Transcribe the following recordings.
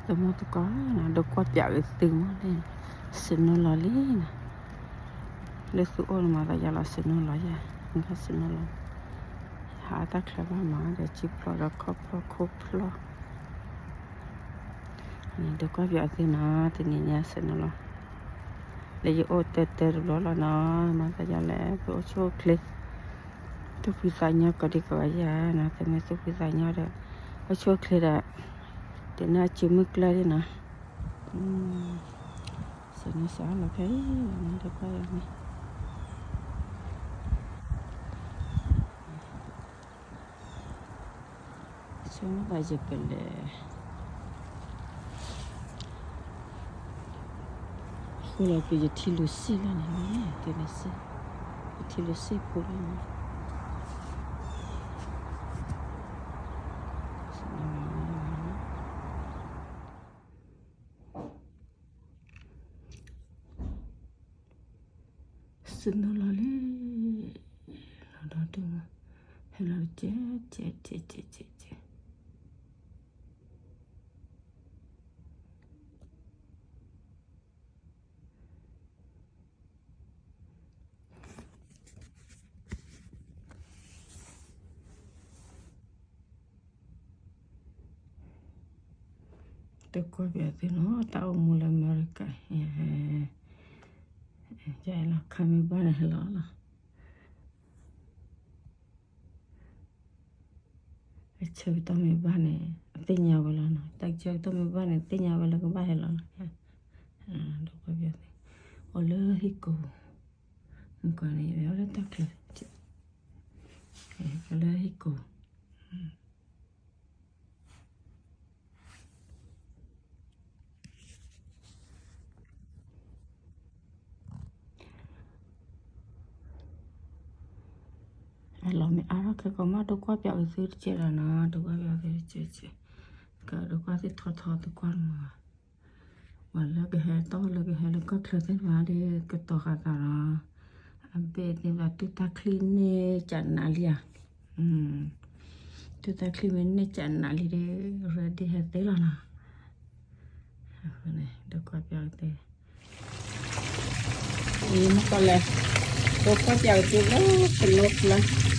သမူသကိးနီၤ ဒိကွၢ်ပၠးက့ၤသုမ့ၢ်န့ၣ် စနိလီၤလံနီၤ, လၢသုအိၣ်န့ၣ်မၤသးယါလီၤ စနိလီၤယါ, မ့ၢ်စနိလီၤ, ဟးအတၢ်ချၢဘၣ်မးဒီး ကၠံဖျီၣ်ဒီးခီၣ်ဖျီၣ်ခိၣ်ဖျီၣ် န့ၣ် ဒိကွၢ်ပၠးသုနီၤ တနံၤညါစနိလီၤ, လၢယအိၣ်တၢတၢတဘျီလီၤနီၤ, မၤသးယါလဲၣ် သုအိၣ်ဆူၣ်အိၣ်ချ့ သူၣ်ဖှံသးညီကိးဒံကိးဂၤယါနီၤ, သုမ့ၢ်သူၣ်ဖှံသးညီဒီး အိၣ်ဆူၣ်အိၣ်ချ့ဒီး တနၢ်စုမုၢ်ကျၢၢ်ဒံနီၤ, စနိစးလီၤခဲအံၤနီၤ ဒိကွၢ်ယါန့ၣ် ဆိမိၣ်သးယကလဲၤ ဃုလီၤက့ၤယထံလူၤစ့ၢ်လီၤန့ၣ်, ယထံလူၤစ့ၢ်ဖိလီၤန့ၣ် စနိလီၤလံ, လီၤဒီးတၢ်မၤ, ဟဲလီၤတကဲးကဲးကဲးကဲးကဲးကဲး တကွၢ်ပၠးသ့နီၤ တၢ်အိၣ်မူလၢအမဲရကၤ, ယလီၤခါမ့ၢ်ဘၣ်န့ၣ်ဟဲလီၤလီၤ. အဆၢကတီၢ်မ့ၢ်ဘၣ်န့ၣ် အသ့ၣ်ညါဝဲလီၤနီၤ, တၢ်ဆၢကတီၢ်မ့ၢ်ဘၣ်န့ၣ် သ့ၣ်ညါဝဲလၢကဘၣ်ဟဲလီၤလီၤ. ဒိကွၢ်ပၠးသ့, အိၣ်လၢဟံၣ်ကိၢ်, မ့ၢ်ကွၢ်န့ၣ် အိၣ်လၢတၢ်ချၢ, အိၣ်လၢဟံၣ်ကိၢ် အလီၤမ့ၢ်အါထီၣ်ခဲကိးမး ဒိကွၢ်ပၠးက့ၤသုတကဲးဒီးနီၤ, ဒိကွၢ်ပၠးက့ၤသုတကဲး, ကဒိကွၢ်သ့ၣ်ထီထီသကွၢ်မး, ပှၤလၢကဟဲတီၢ်လၢကဟဲလၢကီၢ်ချၢသ့ၣ်တဖၣ်ဒီး ကတီၤဃာ်သးလီၤ, အဘ့ၣ်သ့ၣ်တဖၣ် တူၢ်တၢ်ချံန့ၢ်ကနးလံဧါ, တူၢ်တၢ်ချံမ့ၢ်န့ၢ်ကနးလံဒီး ready ဟဲသ့လီၤနီၤ. အဃိန့ၣ် ဒိကွၢ်ပၠးက့ၤသု, အံၤမ့ၢ်ကီးလဲၣ်, ဒိကွၢ်ပၠးက့ၤသုလၢ စနိကျါ,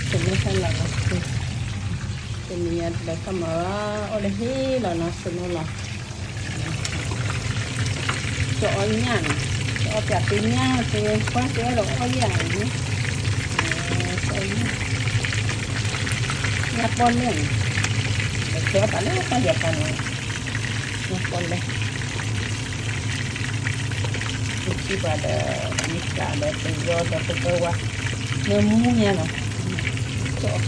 စနိဟဲလီၤလီၤ, တနံၤညါတလၢကမၤ အိၣ်လၢဟံၣ်လီၤနီၤ စနိလီၤ. ကအီၣ်ညၣ်န့ၣ်, ကအီၣ်ပၠးသုညၣ်သု ကွၢ်သုအဲၣ်ဒိးအီၣ်ယၤန့ၣ်, ညၣ်ပီၣ်လဲၣ်န့ၣ်, ပဆှၢအီၣ်ပာ်လၢတၢ်ယီၤပၤန့ၣ်, ညၣ်ပီၣ်လဲၣ် ပထံၣ်ပှၤဒီး မ့ၢ်စးဒီးပယီၤဒီးပဘၢဝါ, မ့ၢ်မူညါနီၤ, ကၠ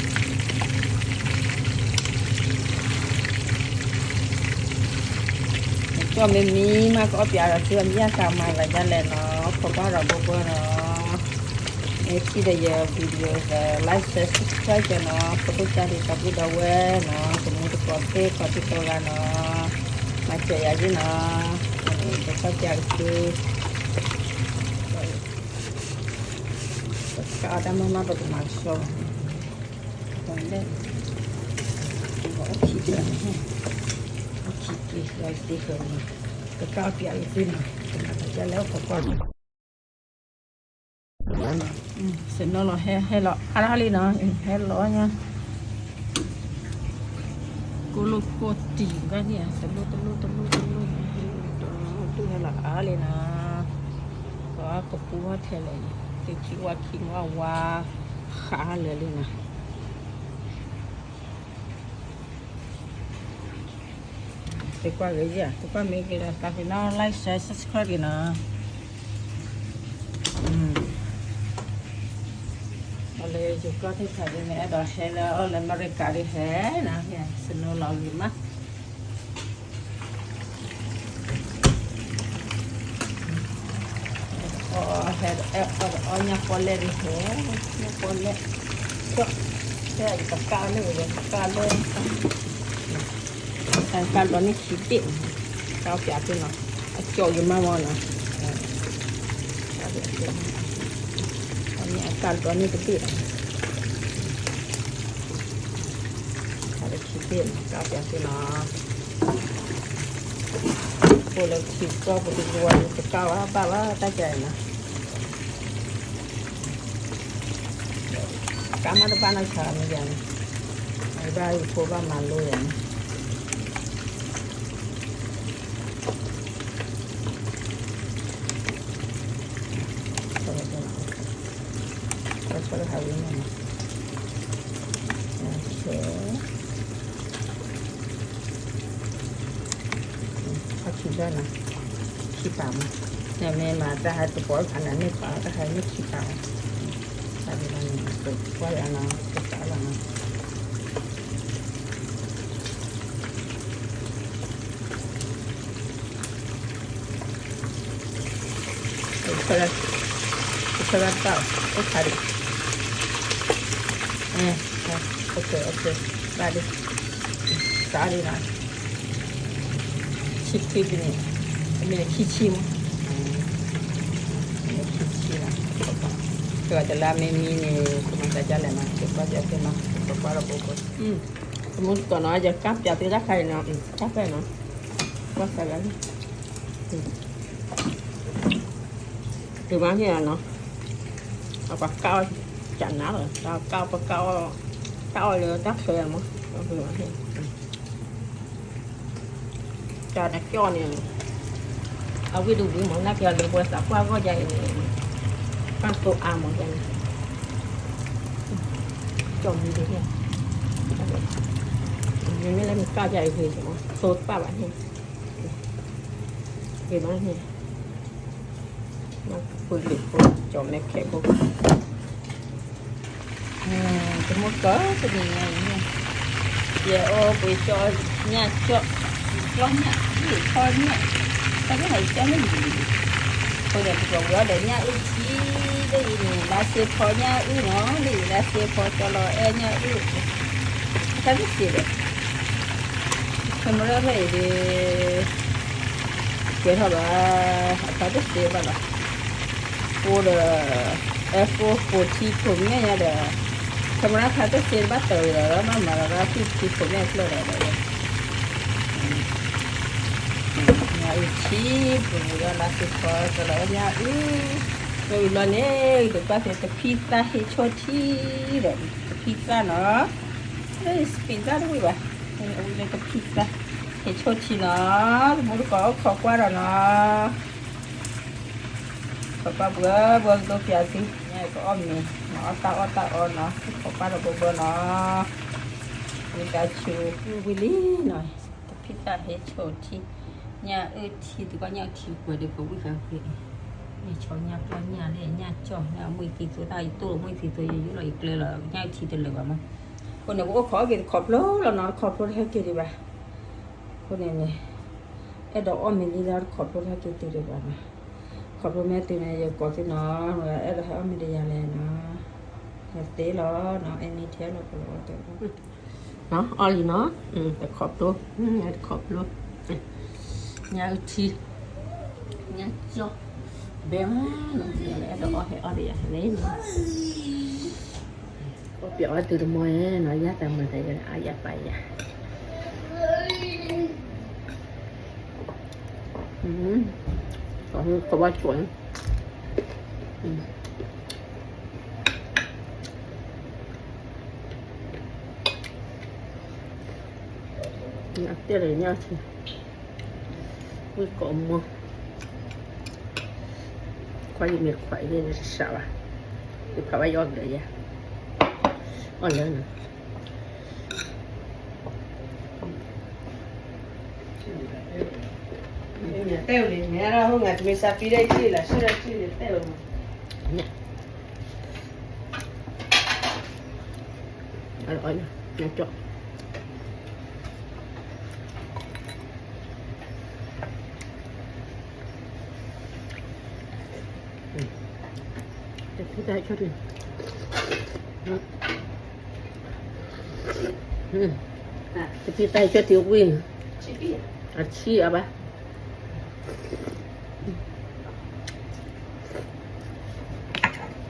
ီၣ်မ့ၢ်မံမး ကအီၣ်ပၠးဒီးသုအမံၤအကမၤလၢယါလဲၣ်နီၤ, ခိးကွၢ်ဒီးဘိဘိနီၤ, မ့ၢ်ထံၣ်ဒီးယ video ဒီး like share subscribe နီၤ, ဖိဒိၣ်ကၢ်ဒံးသးပုၢ်ဒီဝဲၢ်နီၤ, သမူသကိးသ့ၣ်ကိးဒံးကိးဂၤနီၤ, မၤစၢၤယၤယ့ၣ်နီၤ, ဒိကွၢ်ပၠးက့ၤသု ပကအီၣ်တၢ်မၤမး ပကမၤကဆှီ, ပလဲၣ်, ပအီၣ်ခံက့ၤ, အီၣ်ခံက့ၤ လီၤတ့ၢ်ဃီၤနီၤ, ပကအီၣ်ပၠးက့ၤသုနီၤ, ပမၤတၢ်ယါလဲၣ်အိၣ်ခိးကွၢ်နီၤ, စနိလီၤဟဲဟဲလီၤအါထီၣ်လံနီၤ, ဟဲလီၤညါ ကိၢ်လိၣ်ကိၢ်တံၢ်ဂၤန့ၣ် တလိၣ်တလိၣ်တလိၣ်တလိၣ်, ဒီးတူၢ်ဟဲလီၤအါလံနီၤ, ပှၤကပူၤဝဲထဲလဲၣ်, က့ၤခံဝါခံဝါဝါ, ဃးလၢာ်လံနီၤ, သုကွၢ်ဂ့ၤယၤ, သုကွၢ်မ့ၢ်ဂ့ၤဒီး သးပ့ၤနီၣ် like share subscribe ဂ့ၤနီၤ. အလၢယကီၢ်သ့ၣ်တဖၣ်ဒ်န့ၣ် အဲၣ်ဒိးဟဲလၢအီၣ်လၢအမဲရကၤဒ်ဟဲနီၤ, စနိလီၤဂ့ၤမး, ဟဲအီၣ်ညၣ်ပီၣ်လဲၣ်ဒ်ဟဲ, ညၣ်ပီၣ်လဲၣ်, ကကၢ်လၢ ကကၢ်လၢ တၢ်ကၢ်ဒီးန့ၣ်ခံဘ့ၣ်, ကၢ်ပၠးသ့ၣ်နီၤ, အကၠီၣ်ယမါမီၤနီၤ, အကၢ်ဒီးန့ၣ်တဘ့ၣ်, ခံဘ့ၣ် ကၢ်ပၠးသ့ၣ်နီၤ, အိၣ်လၢထံကီၢ်ပူၤတဘျီ တကးဘၣ်ဘၣ်ဘၣ်တၢ်ကါအံၤနီၤ, ကါမးတဘၣ်နီၢ်ဆါမ့ၢ်ယၤန့ၣ်, အဘၣ်အံၤဖိဘၣ်မၤလိယၤန့ၣ် ဆီလီၤဟးဝံၤန့ၣ်, အခံဘၣ်နီၤ, ခံပာ်မး, နမ့ၢ်မၤတၢ်ဟဲတပိာ်ခါန့ၣ် မ့ၢ်ပာ်တၢ်ဟဲမ့ၢ်ခံပာ်မး, တၢ်ဒ်န့ၣ် ကွၢ်ယၤနီၤ တပာ်လီၤနီၤ ဘၣ်ဒ်, ဆံခွံတနံၣ်, အမ့ၢ်ခံဆံမး, ခံဆံလီၤ, ကတလါမ့ၢ်မံန့ၣ် ကမၤသးဒ်လဲၣ်နီၤ ကကွၢ်ကသ့နီၤ ကကွၢ်ဒီးဘိဘိ, တမူတကိးနီၤ ယကၢ်ပၠးသုတၢ်ခါအံၤနီၤ, ကၢ်ဖဲနီၤ, ကွၢ်စးဂၤန့ၣ် တုၤမးန့ၣ်နီၤ, အပှၤကၢ်အီၣ်ကနၤလီၤ, ကၢ်ပကၢ်အီၣ်, ကၢ်အီၣ်လၢတၢ်ချၢမး, ကၢ်နကၠီၣ်န့ၣ်, အဝံၣ်တဝံၣ်မး နကၢ်လၢပှၤသးပှၢ်ဂီၢ်ယါအံၤန့ၣ်, ပၢ်သိအါမးယါန့ၣ်, ကၠီၣ်မံၤဒ်န့ၣ်, မ့မ့ၢ်လၢနကၢ်ယါအံၤဂ့ၤမး သိတပၣ်ဘၣ်န့ၣ်, ဂ့ၤမးန့ၣ် ပှၤလံၤဖိ ကၠီၣ်မဲခဲဖိ, တမူတကိးတနံၤညါအံၤန့ၣ်, ယအိၣ်ပှ့ၤကၠီၣ်ညၣ်ကၠီၣ်, ကၠီၣ်ညၣ်, ကၠီၣ်ညၣ်, တၢ်ကဟဲကၠီၣ်န့ၣ်, အဃိန့ၣ် ပကဝံၤအီၤဒီးညၣ်အုၣ်ထံ, လၢအံၤန့ၣ် လါစ့ဖီညၣ်အုၣ်နီၤ, လၢအံၤလါစ့ဖီကၠီလီၤအဲၣ်ညၣ်အုၣ်, တၢ်ကစ့ဒီး camera ဖဲအံၤဒီး ကဲထီၣ်ဘၣ်, အတၢ်တစဲးဘၣ်လီၤ, အိၣ်ဒီး iPhone fourteen Pro Max ညါဒီး camera တၢ်တစဲးဘၣ်တၢ်ဒီး ဘၣ်မၤလီၤ iPhone fourteen Pro Max ဖျၢၣ်ဒီး ညၣ်အုၣ်ထံ, ပကဝံၤဒီးလါစ့ဖီကၠီလီၤအဲၣ်ညၣ်အုၣ်, ဝံၤလီၤန့ၣ် ကကွၢ်သ့ၣ် တဖံသၣ်ဟ့ၣ်ဆိၣ်ထံဒီး တဖံသၣ်နီၤ, လၢ spinach တဝံၣ်ဘၣ်, အဝံၤလၢတဖံသၣ်ဟ့ၣ်ဆိၣ်ထံနီၤ, တမူတကိးအိၣ်ခိးကွၢ်ဒီးနီၤ, ခိးကွၢ်ဘှီဘှီကသိးပၠးသု, ညါအံၤကအီၣ်မ့ၤ, မၤအီၣ်တၢ်အီၣ်တၢ်အီနီၤ, ခိးကွၢ်ဒီးဘှီဘှီနီၤ, ဝံသးစူၤ ဝံၤလံနီၤ, တဖံသၣ်ဟ့ၣ်ဆိၣ်ထံ, ညၣ်အုၣ်ထံ သုကီၢ်ညၣ်အုၣ်ထံပှဲၤဒီးပဝံၣ်ဃာ်ဖဲအံၤ, မ့ၢ်ဆီညၣ်ပျီညၣ်လၢညၣ်ကၠီၣ် ညၣ်အမုၢ်သံသိ တၢ်အံၤတိၢ်မုၢ်သံသိ ယယုၢ်လီၤယကျဲလီၤ ညၣ်အုၣ်ထံတလၢာ်ဘၣ်မး, အဃိန့ၣ် ပအိၣ်ခိးက့ၤတခီဖျိလီၤနီၤ, တခီဖျိတဟဲက့ၤဒံးဘၣ်, အဃိန့ၣ်န့ၣ် အဲၣ်ဒိးအီၣ်မ့ၤလံလၢတခီဖျိတဟဲက့ၤတုၤဒံးဘၣ်နီၤ, တခီဖျိမ့ၢ်တုၤန့ၣ် ယကိးသုနီၤ, အဲၣ်ဒိးဟဲအီၣ်မ့ၤဒီးယၤလဲၣ်နီၤ, ဟဲသ့လီၤနီၤ, အဲၣ်နံၣ်ထဲလီၤ ပလီၤအီၣ်တၢ် အီၣ်လံနီၤ, တခီဖျိ, တခီဖျိ, ညၣ်အုၣ်ထံ, ညၣ်ကၠီၣ်, ဘဲမးနီၤ, အဲၣ်ဒိးအီၣ်ဟဲအီၣ်ဒီးယၤန့ၣ်နီၤ, အိၣ်ပျီအီၣ်တုၤတမီၤနီၤ, ယၤတၢ်မၤတၢ်ယၤန့ၣ် အါယၤပာ်ယၤ ကဘၣ်ကွၢ်န့ၣ်, အတဲလၢညါထံ, ဝံၣ်ကိးမီၤ, ခွါယမ့ၢ်ခွါအံၤန့ၣ်တစှၤဘၣ်, ယဖးဘၣ်ယအီၣ်ကဒီးယၤ, အီၣ်လၢနၤ တဲဝဲန့ၣ် မ့ၢ်ဟဲထီၣ်ဟိုငါတမ့ၢ်စးပံဒၣ်အံၤလၢဆၢထံၣ်န့ၣ်တဲဝဲမး, အီၣ်ညါကၠီၣ် တဖံသၣ်ဟဲဆိၣ်ထံ, တဖံသၣ်ဟဲဆိၣ်ထံဝံၣ်, အဆံးအဘၣ်,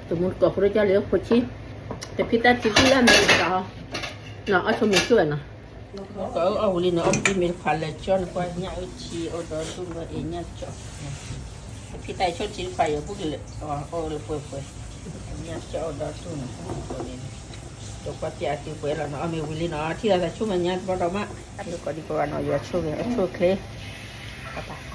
တမူတကိးဖိတကၢ်လၢဖိဆံ, တဖံသၣ်ထံဝံၣ်လၢအမဲရကၤ, နီၤအီၣ်ဆိမ့ၤဆိၣ်ဝဲနီၤ ပအီၣ်ဝံၤလံန့ၣ် အီၣ်ပတံၢ်မ့ၢ်တဖးလၢာ်ကၠီန့ၣ် ကွၢ်ညၣ်အုၣ်ထံအိၣ်ဒီဒူၣ်လၢအ့ၣ်ညၣ်ကၠီ, ဖံသးဆိၣ်ထံတဖးယဲၢ်ဘူၣ်ကလဲာ် အီၣ်လၢပှဲၤပှဲၤ, ညၣ်ကၠီအိၣ်ဒီဒူၣ်န့ၣ်, ဒိးကွၢ်ပျးအသုပှဲၤလီၤနီၤ အီၣ်မ့ၢ်ဝံၤလံနီၤ ထံၣ်လိာ်သးဆိၣ်မဲာ်ညါတဘျီဒီးမး, အဒိကိးဒံကိးဂၤနီၤ ယွၤဆိၣ်ဂ့ၤ အဆိၣ်ချ့, ပပၢ်